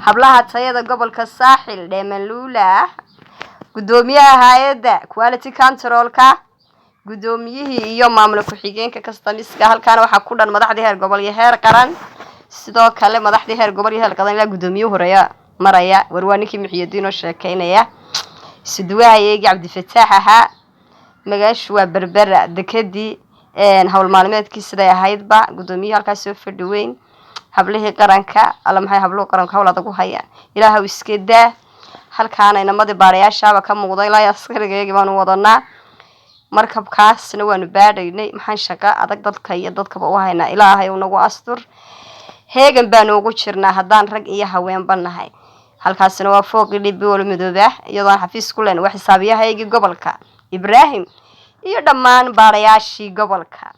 Hablaha tayada gobolka Saaxil, Dheemanluula, guddoomiyaha hay-adda quality controlka, guddoomiyihii iyo maamul ku-xigeenka customiska. Halkaana waxaa ku dhan madaxdii heer gobol iyo heer qaran. Sidoo kale madaxdii heer gobol iyo heer qaran ilaa guddoomiye horeeya maraya. War waa ninkii Muxiyadiin oo sheekeynaya, isuduwahayeegii Cabdifataax ahaa. Magaashu waa Berbera, dekedii, howl maalmeedkii siday ahaydba. Guddoomiyihii halkaas soo fadhi weyn, hablihii qaranka. Alla, maxay habluhu qaranka hawl adag u hayaan! Ilaahaw iska daa. Halkaana inamadii baarayaashaaba ka muuqda, ilaa askarigayagii baanu wadanaa. Markabkaasna waanu baadhaynay. Maxaan shaqo adag dadka iyo dadkaba u haynaa! Ilaahay unagu astur. Heegan baanu ugu jirnaa haddaan rag iyo haweenba nahay. Halkaasina waa fooqii Dhibi wala midooba, iyadoo aan xafiis ku leen. Waa xisaabiyahaygii gobolka Ibraahim iyo dhammaan baarayaashii gobolka.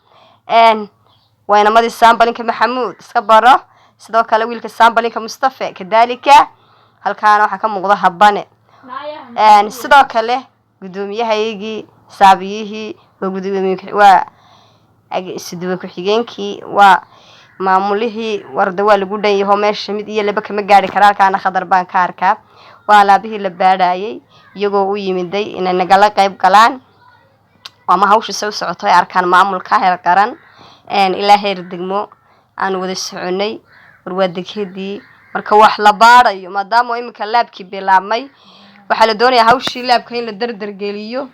Waa inamadii saambalinka Maxamuud iska baro, sidoo kale wiilka saambalinka Mustafe kadaalika. Halkaana waxaa ka muuqda Habane, sidoo kale guddoomiyahaygii, xisaabiyihii, waa gudoomiye, waa isuduwe ku-xigeenkii, waa maamulihii. Warda waa lagu dhan yaho, meesha mid iyo laba kama gaari kara. Halkaana khadar baan ka arkaa. Waa alaabihii la baadhayay, iyagoo u yimiday inay nagala qayb galaan ama hawsha se u socoto ay arkaan. Maamulka heer qaran ilaa heer degmo aan wada soconay. War waa dekedii. Marka wax la baadhayo, maadaama iminka laabkii bilaabmay, waxaa la doonayaa hawshii laabka in la dardar geliyo.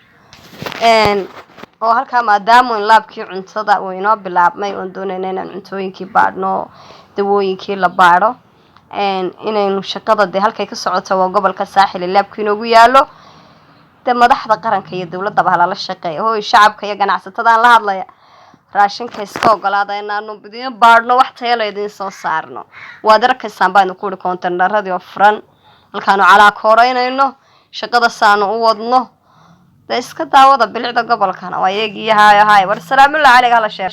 Oo halkaa maadaama in laabkii cuntada uu inoo bilaabmay, oon doonayna inaan cuntooyinkii baadhno, dawooyinkii la baadho, inaynu shaqada dee halkay ka socoto waa gobolka Saaxil ee laabku inoogu yaalo. Dee madaxda qaranka iyo dowladaba halala shaqeeya. Hooy, shacabka iyo ganacsatadaan la hadlaya, raashinka iska ogolaada inaanu idiin baadhno, wax tayo la idiin soo saarno. Waad arkaysaan baa idinku uri koontarnaradii oo furan, halkaanu calaakoreynayno, shaqada saanu u wadno. Dee iska daawada bilicda gobolkana waa iyagii. Hayo hayo, war salaamullahi caleyk, hala sheer.